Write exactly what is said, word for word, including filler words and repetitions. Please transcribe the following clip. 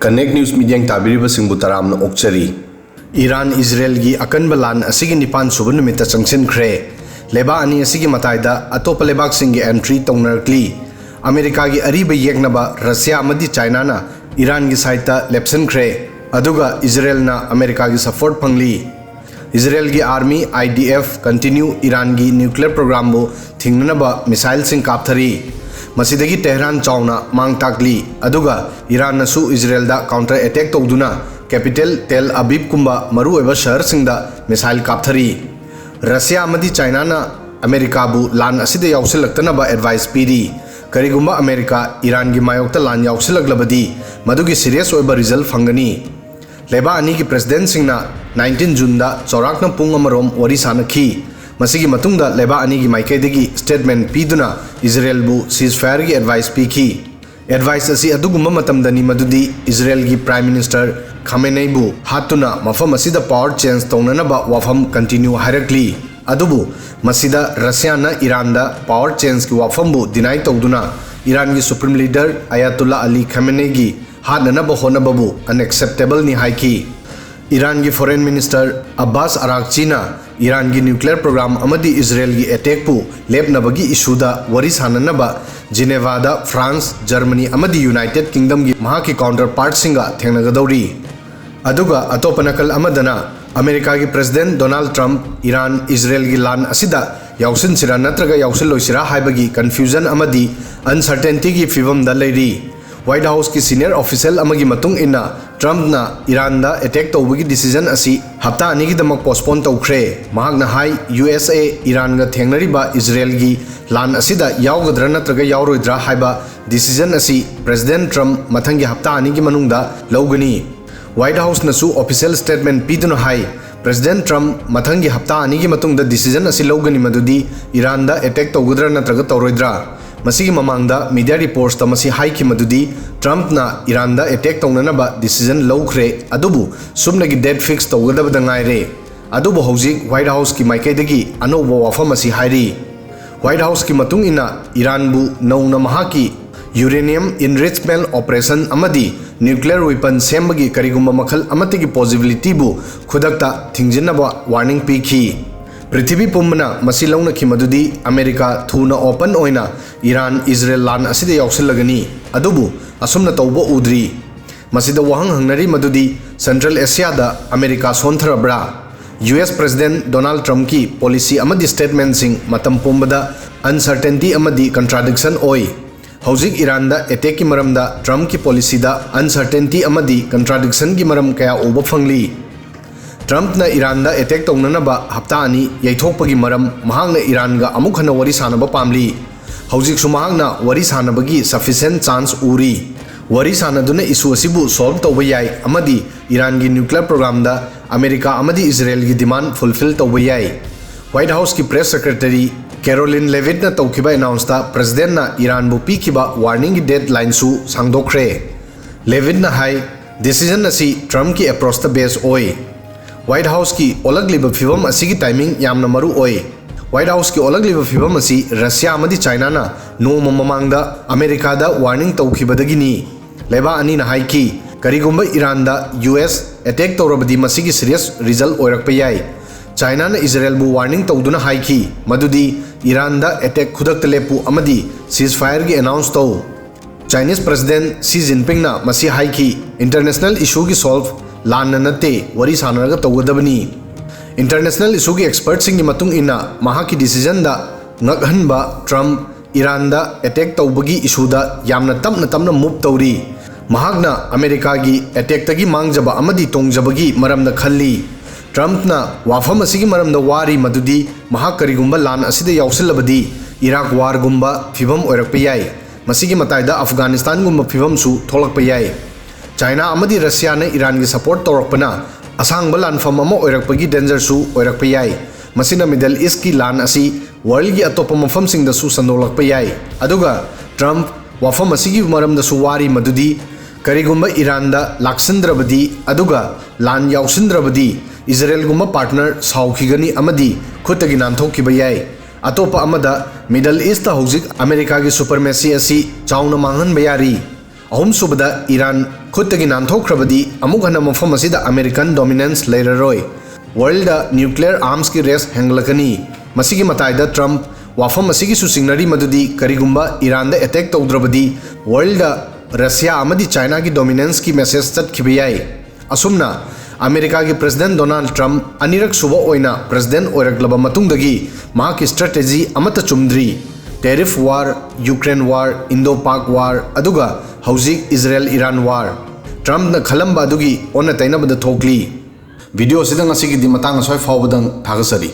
Connect News ꯃꯤꯠꯌꯦꯡ ꯇꯥꯕꯤꯔꯤꯕꯁꯤꯡꯕꯨ ꯇꯔꯥꯝꯅ ꯑꯣꯛꯆꯔꯤ꯫ Iran ꯏꯖꯔꯦꯜꯒꯤ ꯑꯀꯟꯕ ꯂꯥꯟ ꯑꯁꯤꯒꯤ ꯅꯤꯄꯥꯟ ꯁꯨꯕ ꯅꯨꯃꯤꯠꯇ ꯆꯪꯁꯤꯟꯈ꯭ꯔꯦ꯫ ꯂꯩꯕꯥꯛ ꯑꯅꯤ ꯑꯁꯤꯒꯤ ꯃꯇꯥꯏꯗ ꯑꯇꯣꯞꯄ ꯂꯩꯕꯥꯛꯁꯤꯡꯒꯤ ꯑꯦꯟꯇ꯭ꯔꯤ ꯇꯧꯅꯔꯛꯂꯤ꯫ ꯑꯃꯦꯔꯤꯀꯥꯒꯤ ꯑꯔꯤꯕ ꯌꯦꯛꯅꯕ ꯔꯁꯤꯌꯥ ꯑꯃꯗꯤ ꯆꯥꯏꯅꯥꯅ ꯏꯔꯥꯟꯒꯤ ꯁꯥꯏꯠꯇ ꯂꯦꯞꯁꯤꯟꯈ꯭ꯔꯦ, ꯑꯗꯨꯒ ꯏꯖꯔꯦꯜꯅ ꯑꯃꯦꯔꯤꯀꯥꯒꯤ ꯁꯄꯣꯔꯠ ꯐꯪꯂꯤ꯫ ꯏꯖꯔꯦꯜꯒꯤ ꯑꯥꯔꯃꯤ, IDF continue ꯏꯔꯥꯟꯒꯤ ꯅ꯭ꯌꯨꯀ꯭ꯂꯤꯌꯔ ꯄ꯭ꯔꯣꯒ꯭ꯔꯥꯝꯕꯨ ꯊꯤꯡꯅꯅꯕ ꯃꯤꯁꯥꯏꯜꯁꯤꯡ ꯀꯥꯞꯊꯔꯤ꯫ ꯃꯁꯤꯗꯒꯤ ꯇꯦꯍꯔꯥꯟ ꯆꯥꯎꯅ ꯃꯥꯡ ꯇꯥꯛꯂꯤ, ꯑꯗꯨꯒ ꯏꯔꯥꯟꯅꯁꯨ ꯏꯖꯔꯦꯜꯗ ꯀꯥꯎꯟꯇꯔ ꯑꯦꯇꯦꯛ ꯇꯧꯗꯨꯅ ꯀꯦꯄꯤꯇꯦꯜ ꯇꯦꯜ ꯑꯕꯤꯕꯀꯨꯝꯕ ꯃꯔꯨꯑꯣꯏꯕ ꯁꯍꯔꯁꯤꯡꯗ ꯃꯤꯁꯥꯏꯜ ꯀꯥꯞꯊꯔꯤ꯫ ꯔꯁꯤꯌꯥ ꯑꯃꯗꯤ ꯆꯥꯏꯅꯥꯅ ꯑꯃꯦꯔꯤꯀꯥꯕꯨ ꯂꯥꯟ ꯑꯁꯤꯗ ꯌꯥꯎꯁꯤꯜꯂꯛꯇꯅꯕ ꯑꯦꯗꯚꯥꯏꯁ ꯄꯤꯔꯤ꯫ ꯀꯔꯤꯒꯨꯝꯕ ꯑꯃꯦꯔꯤꯀꯥ ꯏꯔꯥꯟꯒꯤ ꯃꯥꯌꯣꯛꯇ ꯂꯥꯟ ꯌꯥꯎꯁꯤꯜꯂꯛꯂꯕꯗꯤ, ꯃꯗꯨꯒꯤ ꯁꯤꯔꯤꯌꯁ ꯑꯣꯏꯕ ꯔꯤꯖꯜ ꯐꯪꯒꯅꯤ꯫ ꯂꯩꯕꯥꯛ ꯑꯅꯤꯒꯤ ꯄ꯭ꯔꯦꯁꯤꯗꯦꯟꯠꯁꯤꯡꯅ nineteen Juneꯗ ꯆꯥꯎꯔꯥꯛꯅ ꯄꯨꯡ ꯑꯃꯔꯣꯝ ꯋꯥꯔꯤ ꯁꯥꯅꯈꯤ꯫ ꯃꯁꯤꯒꯤ ꯃꯇꯨꯡꯗ ꯂꯩꯕꯥꯛ ꯑꯅꯤꯒꯤ ꯃꯥꯏꯀꯩꯗꯒꯤ ꯁ꯭ꯇꯦꯠꯃꯦꯟꯠ ꯄꯤꯗꯨꯅ ꯏꯖꯔꯦꯜꯕꯨ ceasefire ꯒꯤ ꯑꯦꯗꯚꯥꯏꯁ ꯄꯤꯈꯤ꯫ ꯑꯦꯗꯚꯥꯏꯁ ꯑꯁꯤ ꯑꯗꯨꯒꯨꯝꯕ ꯃꯇꯝꯗꯅꯤ ꯃꯗꯨꯗꯤ ꯏꯖꯔꯦꯜꯒꯤ ꯄ꯭ꯔꯥꯏꯝ ꯃꯤꯅꯤꯁꯇꯔ ꯈꯥꯃꯦꯅꯩꯕꯨ ꯍꯥꯠꯇꯨꯅ ꯃꯐꯝ ꯑꯁꯤꯗ ꯄꯥꯋꯔ ꯆꯦꯟꯖ ꯇꯧꯅꯅꯕ ꯋꯥꯐꯝ ꯀꯟꯇꯤꯅ꯭ꯌꯨ ꯍꯥꯏꯔꯛꯂꯤ꯫ ꯑꯗꯨꯕꯨ ꯃꯁꯤꯗ ꯔꯁꯤꯌꯥꯅ ꯏꯔꯥꯟꯗ ꯄꯥꯋꯔ ꯆꯦꯟꯖꯀꯤ ꯋꯥꯐꯝꯕꯨ ꯗꯤꯅꯥꯏ ꯇꯧꯗꯨꯅ ꯏꯔꯥꯟꯒꯤ ꯁꯨꯄ꯭ꯔꯤꯝ ꯂꯤꯗꯔ ꯑꯌꯥꯇꯨꯜꯂꯥ ꯑꯂꯤ ꯈꯥꯃꯦꯅꯩꯒꯤ ꯍꯥꯠꯅꯅꯕ ꯍꯣꯠꯅꯕꯕꯨ unacceptable ꯅꯤ ꯍꯥꯏꯈꯤ꯫ ꯏꯔꯥꯟꯒꯤ ꯐꯣꯔꯦꯟ ꯃꯤꯅꯤꯁꯇꯔ ꯑꯕꯥꯁ ꯑꯔꯥꯛꯆꯤꯅ ꯏꯔꯥꯟꯒꯤ ꯅ꯭ꯌꯨꯀ꯭ꯂꯤꯌꯔ ꯄ꯭ꯔꯣꯒ꯭ꯔꯥꯝ ꯑꯃꯗꯤ ꯏꯖꯔꯦꯜꯒꯤ ꯑꯦꯇꯦꯛꯄꯨ ꯂꯦꯞꯅꯕꯒꯤ ꯏꯁꯨꯗ ꯋꯥꯔꯤ ꯁꯥꯅꯅꯕ ꯖꯤꯅꯦꯚꯥꯗ ꯐ꯭ꯔꯥꯟꯁ, ꯖꯔꯃꯅꯤ ꯑꯃꯗꯤ ꯌꯨꯅꯥꯏꯇꯦꯗ ꯀꯤꯡꯗꯝꯒꯤ ꯃꯍꯥꯛꯀꯤ ꯀꯥꯎꯟꯇꯔ ꯄꯥꯔꯠꯁꯤꯡꯒ ꯊꯦꯡꯅꯒꯗꯧꯔꯤ꯫ ꯑꯗꯨꯒ ꯑꯇꯣꯞꯄ ꯅꯥꯀꯜ ꯑꯃꯗꯅ ꯑꯃꯦꯔꯤꯀꯥꯒꯤ ꯄ꯭ꯔꯦꯁꯤꯗꯦꯟꯠ ꯗꯣꯅꯥꯜꯗ ꯇ꯭ꯔꯝꯞ ꯏꯔꯥꯟ ꯏꯖꯔꯦꯜꯒꯤ ꯂꯥꯟ ꯑꯁꯤꯗ ꯌꯥꯎꯁꯤꯟꯁꯤꯔꯥ ꯅꯠꯇ꯭ꯔꯒ ꯌꯥꯎꯁꯤꯜꯂꯣꯏꯁꯤꯔꯥ ꯍꯥꯏꯕꯒꯤ ꯀꯟꯐ꯭ꯌꯨꯖꯟ ꯑꯃꯗꯤ ꯑꯟꯁꯔꯇꯦꯟꯇꯤꯒꯤ ꯐꯤꯚꯝꯗ ꯂꯩꯔꯤ꯫ ꯋꯥꯏꯠ ꯍꯥꯎꯁꯀꯤ ꯁꯤꯅꯤꯌꯔ ꯑꯣꯐꯤꯁꯤꯌꯦꯜ ꯑꯃꯒꯤ ꯃꯇꯨꯡ ꯏꯟꯅ, ꯇ꯭ꯔꯝꯞꯅ ꯏꯔꯥꯟꯗ ꯑꯦꯇꯦꯛ ꯇꯧꯕꯒꯤ ꯗꯤꯁꯤꯖꯟ ꯑꯁꯤ ꯍꯞꯇꯥ ꯑꯅꯤꯒꯤꯗꯃꯛ ꯄꯣꯁꯄꯣꯟ ꯇꯧꯈ꯭ꯔꯦ꯫ ꯃꯍꯥꯛꯅ ꯍꯥꯏ, ꯌꯨ ꯑꯦꯁ ꯑꯦ ꯏꯔꯥꯟꯒ ꯊꯦꯡꯅꯔꯤꯕ ꯏꯖꯔꯦꯜꯒꯤ ꯂꯥꯟ ꯑꯁꯤꯗ ꯌꯥꯎꯒꯗ꯭ꯔꯥ ꯅꯠꯇ꯭ꯔꯒ ꯌꯥꯎꯔꯣꯏꯗ꯭ꯔꯥ ꯍꯥꯏꯕ ꯗꯤꯁꯤꯖꯟ ꯑꯁꯤ ꯄ꯭ꯔꯦꯁꯤꯗꯦꯟꯠ ꯇ꯭ꯔꯝꯞ ꯃꯊꯪꯒꯤ ꯍꯞꯇꯥ ꯑꯅꯤꯒꯤ ꯃꯅꯨꯡꯗ ꯂꯧꯒꯅꯤ꯫ ꯋꯥꯏꯠ ꯍꯥꯎꯁꯅꯁꯨ ꯑꯣꯐꯤꯁꯤꯌꯦꯜ ꯁ꯭ꯇꯦꯠꯃꯦꯟꯠ ꯄꯤꯗꯨꯅ ꯍꯥꯏ, ꯄ꯭ꯔꯦꯁꯤꯗꯦꯟꯠ ꯇ꯭ꯔꯝꯞ ꯃꯊꯪꯒꯤ ꯍꯞꯇꯥ ꯑꯅꯤꯒꯤ ꯃꯇꯨꯡꯗ ꯗꯤꯁꯤꯖꯟ ꯑꯁꯤ ꯂꯧꯒꯅꯤ, ꯃꯗꯨꯗꯤ ꯏꯔꯥꯟꯗ ꯑꯦꯇꯦꯛ ꯇꯧꯒꯗ꯭ꯔꯥ ꯅꯠꯇ꯭ꯔꯒ ꯇꯧꯔꯣꯏꯗ꯭ꯔꯥ꯫ ꯃꯁꯤꯒꯤ ꯃꯃꯥꯡꯗ ꯃꯤꯗꯤꯌꯥ ꯔꯤꯄꯣꯔꯠꯁꯇ ꯃꯁꯤ ꯍꯥꯏꯈꯤ ꯃꯗꯨꯗꯤ ꯇ꯭ꯔꯝꯞꯅ ꯏꯔꯥꯟꯗ ꯑꯦꯇꯦꯛ ꯇꯧꯅꯅꯕ ꯗꯤꯁꯤꯖꯟ ꯂꯧꯈ꯭ꯔꯦ, ꯑꯗꯨꯕꯨ ꯁꯨꯞꯅꯒꯤ ꯗꯦꯠ ꯐꯤꯛꯁ ꯇꯧꯒꯗꯕꯗ ꯉꯥꯏꯔꯦ꯫ ꯑꯗꯨꯕꯨ ꯍꯧꯖꯤꯛ ꯋꯥꯏꯠ ꯍꯥꯎꯁꯀꯤ ꯃꯥꯏꯀꯩꯗꯒꯤ ꯑꯅꯧꯕ ꯋꯥꯐꯝ ꯑꯁꯤ ꯍꯥꯏꯔꯤ꯫ ꯋꯥꯏꯠ ꯍꯥꯎꯁꯀꯤ ꯃꯇꯨꯡ ꯏꯟꯅ, ꯏꯔꯥꯟꯕꯨ ꯅꯧꯅ ꯃꯍꯥꯛꯀꯤ ꯌꯨꯔꯦꯅꯤꯌꯝ ꯏꯟꯔꯤꯆꯃꯦꯟꯠ ꯑꯣꯄꯔꯦꯁꯟ ꯑꯃꯗꯤ nuclear weapon ꯁꯦꯝꯕꯒꯤ ꯀꯔꯤꯒꯨꯝꯕ ꯃꯈꯜ ꯑꯃꯠꯇꯒꯤ possibilityꯕꯨ ꯈꯨꯗꯛꯇ ꯊꯤꯡꯖꯤꯟꯅꯕ warning ꯄꯤꯈꯤ꯫ ꯄ꯭ꯔꯤꯊꯤꯕꯤ ꯄꯨꯝꯕꯅ ꯃꯁꯤ ꯂꯧꯅꯈꯤ ꯃꯗꯨꯗꯤ ꯑꯃꯦꯔꯤꯀꯥ ꯊꯨꯅ open ꯑꯣꯏꯅ ꯏꯔꯥꯟ ꯏꯖꯔꯦꯜ ꯂꯥꯟ ꯑꯁꯤꯗ ꯌꯥꯎꯁꯤꯜꯂꯒꯅꯤ꯫ ꯑꯗꯨꯕꯨ ꯑꯁꯨꯝꯅ ꯇꯧꯕ ꯎꯗ꯭ꯔꯤ꯫ ꯃꯁꯤꯗ ꯋꯥꯍꯪ ꯍꯪꯅꯔꯤ ꯃꯗꯨꯗꯤ Central Asiaꯗ ꯑꯃꯦꯔꯤꯀꯥ ꯁꯣꯟꯊꯔꯕ꯭ꯔꯥ? ꯌꯨ ꯑꯦꯁ President Donald Trumpꯀꯤ policy ꯑꯃꯗꯤ statementꯁꯤꯡ ꯃꯇꯝ ꯄꯨꯝꯕꯗ uncertainty ꯑꯃꯗꯤ contradiction ꯑꯣꯏ꯫ ꯍꯧꯖꯤꯛ ꯏꯔꯥꯟꯗ attackꯀꯤ ꯃꯔꯝꯗ Trumpꯀꯤ policyꯗ uncertainty ꯑꯃꯗꯤ contradictionꯒꯤ ꯃꯔꯝ ꯀꯌꯥ ꯎꯕ ꯐꯪꯂꯤ꯫ Trumpꯅ ꯏꯔꯥꯟꯗ attack ꯇꯧꯅꯅꯕ ꯍꯞꯇꯥ ꯑꯅꯤ ꯌꯩꯊꯣꯛꯄꯒꯤ ꯃꯔꯝ ꯃꯍꯥꯛꯅ ꯏꯔꯥꯟꯒ ꯑꯃꯨꯛ ꯍꯟꯅ ꯋꯥꯔꯤ ꯁꯥꯟꯅꯕ ꯄꯥꯝꯂꯤ꯫ ꯍꯧꯖꯤꯛꯁꯨ ꯃꯍꯥꯛꯅ ꯋꯥꯔꯤ ꯁꯥꯟꯅꯕꯒꯤ sufficient chance ꯎꯔꯤ꯫ ꯋꯥꯔꯤ ꯁꯥꯟꯅꯗꯨꯅ issue ꯑꯁꯤꯕꯨ solve ꯇꯧꯕ ꯌꯥꯏ ꯑꯃꯗꯤ ꯏꯔꯥꯟꯒꯤ nuclear programꯗ ꯑꯃꯦꯔꯤꯀꯥ ꯑꯃꯗꯤ ꯏꯖꯔꯦꯜꯒꯤ demand fulfill ꯇꯧꯕ ꯌꯥꯏ꯫ White Houseꯀꯤ press secretary Karoline Leavittꯅ ꯇꯧꯈꯤꯕ announceꯇ Presidentꯅ ꯏꯔꯥꯟꯕꯨ ꯄꯤꯈꯤꯕ warningꯒꯤ deadlineꯁꯨ ꯁꯥꯡꯗꯣꯛꯈ꯭ꯔꯦ꯫ Leavittꯅ ꯍꯥꯏ, decision ꯑꯁꯤ Trumpꯀꯤ approachꯇ base ꯑꯣꯏ꯫ White Houseꯀꯤ ꯑꯣꯜꯂꯛꯂꯤꯕ ꯐꯤꯚꯝ ꯑꯁꯤꯒꯤ timing ꯌꯥꯝꯅ ꯃꯔꯨ ꯑꯣꯏ꯫ White Houseꯀꯤ ꯑꯣꯜꯂꯛꯂꯤꯕ ꯐꯤꯚꯝ ꯑꯁꯤ Russia ꯑꯃꯗꯤ Chinaꯅ ꯅꯣꯡꯃ ꯃꯃꯥꯡꯗ ꯑꯃꯦꯔꯤꯀꯥꯗ warning ꯇꯧꯈꯤꯕꯗꯒꯤꯅꯤ꯫ ꯂꯩꯕꯥꯛ ꯑꯅꯤꯅ ꯍꯥꯏꯈꯤ, ꯀꯔꯤꯒꯨꯝꯕ ꯏꯔꯥꯟꯗ ꯌꯨ ꯑꯦꯁ attack ꯇꯧꯔꯕꯗꯤ ꯃꯁꯤꯒꯤ serious result ꯑꯣꯏꯔꯛꯄ ꯌꯥꯏ꯫ Chinaꯅ ꯏꯖꯔꯦꯜꯕꯨ warning ꯇꯧꯗꯨꯅ ꯍꯥꯏꯈꯤ ꯃꯗꯨꯗꯤ ꯏꯔꯥꯟꯗ attack ꯈꯨꯗꯛꯇ ꯂꯦꯞꯄꯨ ꯑꯃꯗꯤ ceasefireꯒꯤ announce ꯇꯧ꯫ Chinese President Xi Jinpingꯅ ꯃꯁꯤ ꯍꯥꯏꯈꯤ, international issueꯒꯤ solve ꯂꯥꯟꯅ ꯅꯠꯇꯦ, ꯋꯥꯔꯤ ꯁꯥꯟꯅꯔꯒ ꯇꯧꯒꯗꯕꯅꯤ꯫ International issueꯒꯤ expertꯁꯤꯡꯒꯤ ꯃꯇꯨꯡ ꯏꯟꯅ ꯃꯍꯥꯛꯀꯤ decisionꯗ ꯉꯛꯍꯟꯕ Trump ꯏꯔꯥꯟꯗ attack ꯇꯧꯕꯒꯤ issueꯗ ꯌꯥꯝꯅ ꯇꯞꯅ ꯇꯞꯅ move ꯇꯧꯔꯤ꯫ ꯃꯍꯥꯛꯅ ꯑꯃꯦꯔꯤꯀꯥꯒꯤ attackꯇꯒꯤ ꯃꯥꯡꯖꯕ ꯑꯃꯗꯤ ꯇꯣꯡꯖꯕꯒꯤ ꯃꯔꯝꯗ ꯈꯜꯂꯤ꯫ Trumpꯅ ꯋꯥꯐꯝ ꯑꯁꯤꯒꯤ ꯃꯔꯝꯗ ꯋꯥꯔꯤ ꯃꯗꯨꯗꯤ ꯃꯍꯥꯛ ꯀꯔꯤꯒꯨꯝꯕ ꯂꯥꯟ ꯑꯁꯤꯗ ꯌꯥꯎꯁꯤꯜꯂꯕꯗꯤ Iraq warꯒꯨꯝꯕ ꯐꯤꯚꯝ ꯑꯣꯏꯔꯛꯄ ꯌꯥꯏ꯫ ꯃꯁꯤꯒꯤ ꯃꯇꯥꯏꯗ Afghanistanꯒꯨꯝꯕ ꯐꯤꯚꯝꯁꯨ ꯊꯣꯛꯂꯛꯄ ꯌꯥꯏ꯫ China ꯑꯃꯗꯤ Russiaꯅ ꯏꯔꯥꯟꯒꯤ support ꯇꯧꯔꯛꯄꯅ ꯑꯁꯥꯡꯕ ꯂꯥꯟꯐꯝ ꯑꯃ ꯑꯣꯏꯔꯛꯄꯒꯤ dangerꯁꯨ ꯑꯣꯏꯔꯛꯄ ꯌꯥꯏ꯫ ꯃꯁꯤꯅ Middle Eastꯀꯤ ꯂꯥꯟ ꯑꯁꯤ worldꯒꯤ ꯑꯇꯣꯞꯄ ꯃꯐꯝꯁꯤꯡꯗꯁꯨ ꯁꯟꯗꯣꯛꯂꯛꯄ ꯌꯥꯏ꯫ ꯑꯗꯨꯒ Trump ꯋꯥꯐꯝ ꯑꯁꯤꯒꯤ ꯃꯔꯝꯗꯁꯨ ꯋꯥꯔꯤ ꯃꯗꯨꯗꯤ ꯀꯔꯤꯒꯨꯝꯕ ꯏꯔꯥꯟꯗ ꯂꯥꯛꯁꯤꯟꯗ꯭ꯔꯕꯗꯤ ꯑꯗꯨꯒ ꯂꯥꯟ ꯌꯥꯎꯁꯤꯟꯗ꯭ꯔꯕꯗꯤ ꯏꯖꯔꯦꯜꯒꯨꯝꯕ partner ꯁꯥꯎꯈꯤꯒꯅꯤ ꯑꯃꯗꯤ ꯈꯨꯠꯇꯒꯤ ꯅꯥꯟꯊꯣꯛꯈꯤꯕ ꯌꯥꯏ꯫ ꯑꯇꯣꯞꯄ ꯑꯃꯗ, Middle Eastꯇ ꯍꯧꯖꯤꯛ ꯑꯃꯦꯔꯤꯀꯥꯒꯤ supremacy ꯑꯁꯤ ꯆꯥꯎꯅ ꯃꯥꯡꯍꯟꯕ ꯌꯥꯔꯤ꯫ ꯑꯍꯨꯝꯁꯨꯕꯗ, ꯏꯔꯥꯟ ꯈꯨꯠꯇꯒꯤ ꯅꯥꯟꯊꯣꯛꯈ꯭ꯔꯕꯗꯤ ꯑꯃꯨꯛ ꯍꯟꯅ ꯃꯐꯝ ꯑꯁꯤꯗ American dominance ꯂꯩꯔꯔꯣꯏ꯫ World ꯗ nuclear arms ꯀꯤ race ꯍꯦꯟꯒꯠꯂꯛꯀꯅꯤ꯫ ꯃꯁꯤꯒꯤ ꯃꯇꯥꯏꯗ ꯇ꯭ꯔꯝꯞ ꯋꯥꯐꯝ ꯑꯁꯤꯒꯤꯁꯨ ꯆꯤꯡꯅꯔꯤ, ꯃꯗꯨꯗꯤ ꯀꯔꯤꯒꯨꯝꯕ ꯏꯔꯥꯟꯗ attack ꯇꯧꯗ꯭ꯔꯕꯗꯤ World ꯗ Russia ꯑꯃꯗꯤ China ꯒꯤ dominance ꯀꯤ message ꯆꯠꯈꯤꯕ ꯌꯥꯏ꯫ ꯑꯁꯨꯝꯅ ꯑꯃꯦꯔꯤꯀꯥꯒꯤ President Donald Trump ꯑꯅꯤꯔꯛ ꯁꯨꯕ ꯑꯣꯏꯅ President ꯑꯣꯏꯔꯛꯂꯕ ꯃꯇꯨꯡꯗꯒꯤ ꯃꯍꯥꯛꯀꯤ strategy ꯑꯃꯠꯇ ꯆꯨꯝꯗ꯭ꯔꯤ꯫ Tariff war, Ukraine war, Indo-Pak war, ꯑꯗꯨꯒ ꯍꯧꯖꯤꯛ ꯏꯖꯔꯦꯜ ꯏꯔꯥꯟ war꯫ ꯇ꯭ꯔꯝꯞꯅ ꯈꯜꯂꯝꯕ ꯑꯗꯨꯒꯤ ꯑꯣꯟꯅ ꯇꯩꯅꯕꯗ ꯊꯣꯛꯂꯤ꯫ Video ꯑꯁꯤꯗ ꯉꯁꯤꯒꯤꯗꯤ ꯃꯇꯥꯡ ꯑꯁ꯭ꯋꯥꯏ ꯐꯥꯎꯕꯗꯪ ꯊꯥꯒꯠꯆꯔꯤ꯫